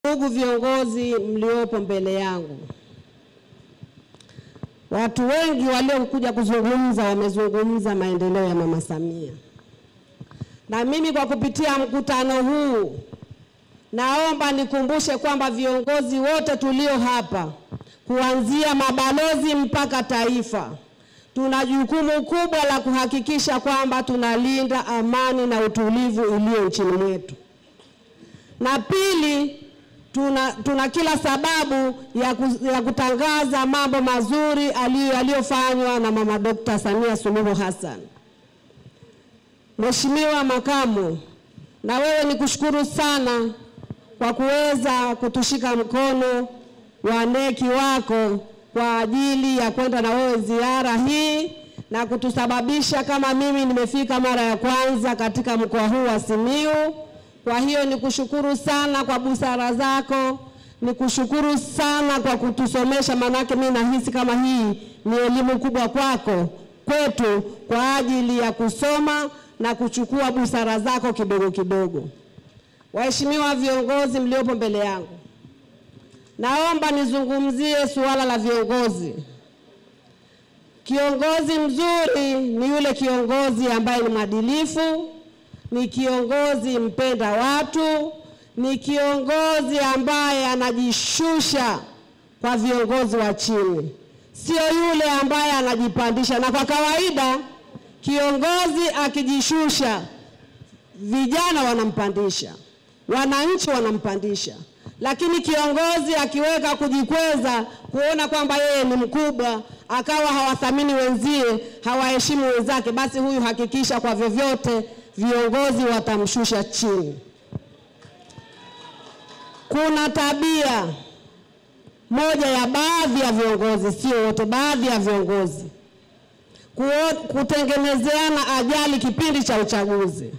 Ndugu viongozi mliopo mbele yangu, watu wengi waliokuja kuzungumza wamezungumza maendeleo ya Mama Samia. Na mimi kwa kupitia mkutano huu naomba nikumbushe kwamba viongozi wote tulio hapa, kuanzia mabalozi mpaka taifa, tuna jukumu kubwa la kuhakikisha kwamba tunalinda amani na utulivu ulio nchini mwetu. Na pili, tuna kila sababu ya kutangaza mambo mazuri aliyofanywa na Mama Dr. Samia Suluhu Hassan. Mheshimiwa Makamu, na wewe nikushukuru sana kwa kuweza kutushika mkono wa neki wako kwa ajili ya kwenda na wewe ziara hii na kutusababisha kama mimi nimefika mara ya kwanza katika mkoa huu wa Simiyu. Kwa hiyo nikushukuru sana kwa busara zako, nikushukuru sana kwa kutusomesha, manake mimi nahisi kama hii ni elimu kubwa kwako, kwetu, kwa ajili ya kusoma na kuchukua busara zako kidogo kidogo. Waheshimiwa viongozi mliopo mbele yangu, naomba nizungumzie suala la viongozi. Kiongozi mzuri ni yule kiongozi ambaye ni mwadilifu, ni kiongozi mpenda watu, ni kiongozi ambaye anajishusha kwa viongozi wa chini, sio yule ambaye anajipandisha. Na kwa kawaida kiongozi akijishusha, vijana wanampandisha, wananchi wanampandisha. Lakini kiongozi akiweka kujikweza, kuona kwamba yeye ni mkubwa, akawa hawathamini wenzie, hawaheshimu wenzake, basi huyu hakikisha kwa vyovyote viongozi watamshusha chini. Kuna tabia moja ya baadhi ya viongozi, sio wote, baadhi ya viongozi kutengenezeana ajali kipindi cha uchaguzi.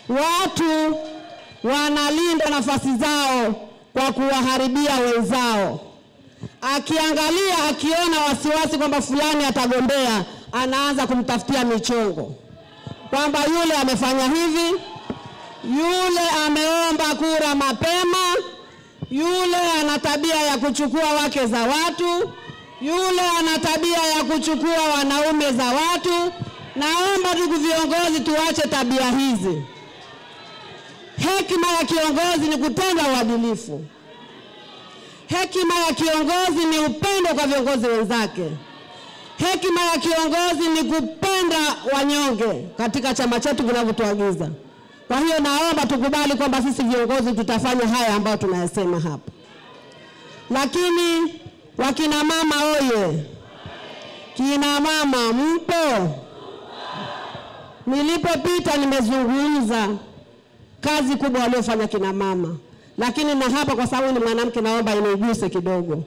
Watu wanalinda nafasi zao kwa kuwaharibia wenzao. Akiangalia, akiona wasiwasi kwamba fulani atagombea, anaanza kumtafutia michongo kwamba yule amefanya hivi, yule ameomba kura mapema, yule ana tabia ya kuchukua wake za watu, yule ana tabia ya kuchukua wanaume za watu. Naomba ndugu viongozi tuache tabia hizi. Hekima ya kiongozi ni kutenda uadilifu. Hekima ya kiongozi ni upendo kwa viongozi wenzake. Hekima ya kiongozi ni kupenda wanyonge katika chama chetu kinavyotuagiza. Kwa hiyo naomba tukubali kwamba sisi viongozi tutafanya haya ambayo tunayasema hapa. Lakini wakina mama oye! Kina mama mpo? Nilipopita nimezungumza kazi kubwa waliofanya kina mama, lakini na hapa kwa sababu ni mwanamke naomba iniguse kidogo.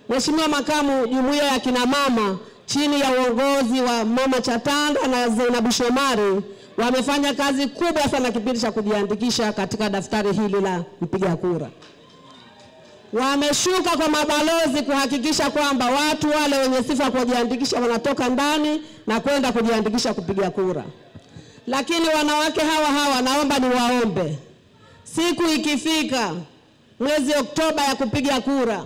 Mheshimiwa Makamu, jumuiya ya kina mama chini ya uongozi wa Mama Chatanda na Zainabu Shomari wamefanya kazi kubwa sana kipindi cha kujiandikisha katika daftari hili la mpiga kura. Wameshuka kwa mabalozi kuhakikisha kwamba watu wale wenye sifa kujiandikisha wanatoka ndani na kwenda kujiandikisha kupiga kura. Lakini wanawake hawa hawa naomba niwaombe, siku ikifika mwezi Oktoba ya kupiga kura,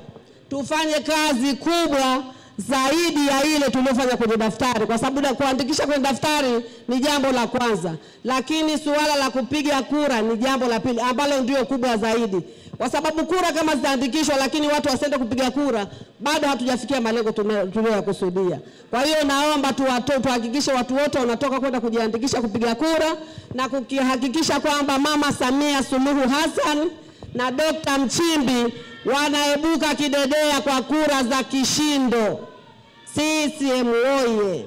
tufanye kazi kubwa zaidi ya ile tuliyofanya kwenye daftari, kwa sababu kuandikisha kwenye daftari ni jambo la kwanza, lakini suala la kupiga kura ni jambo la pili ambalo ndio kubwa zaidi. Kwa sababu kura kama zitaandikishwa lakini watu wasiende kupiga kura, bado hatujafikia malengo tuliyokusudia. Kwa hiyo naomba tuhakikishe watu wote wanatoka kwenda kujiandikisha kupiga kura na kuhakikisha kwamba Mama Samia Suluhu Hassan na Dr. Mchimbi wanaibuka kidedea kwa kura za kishindo. CCM oye!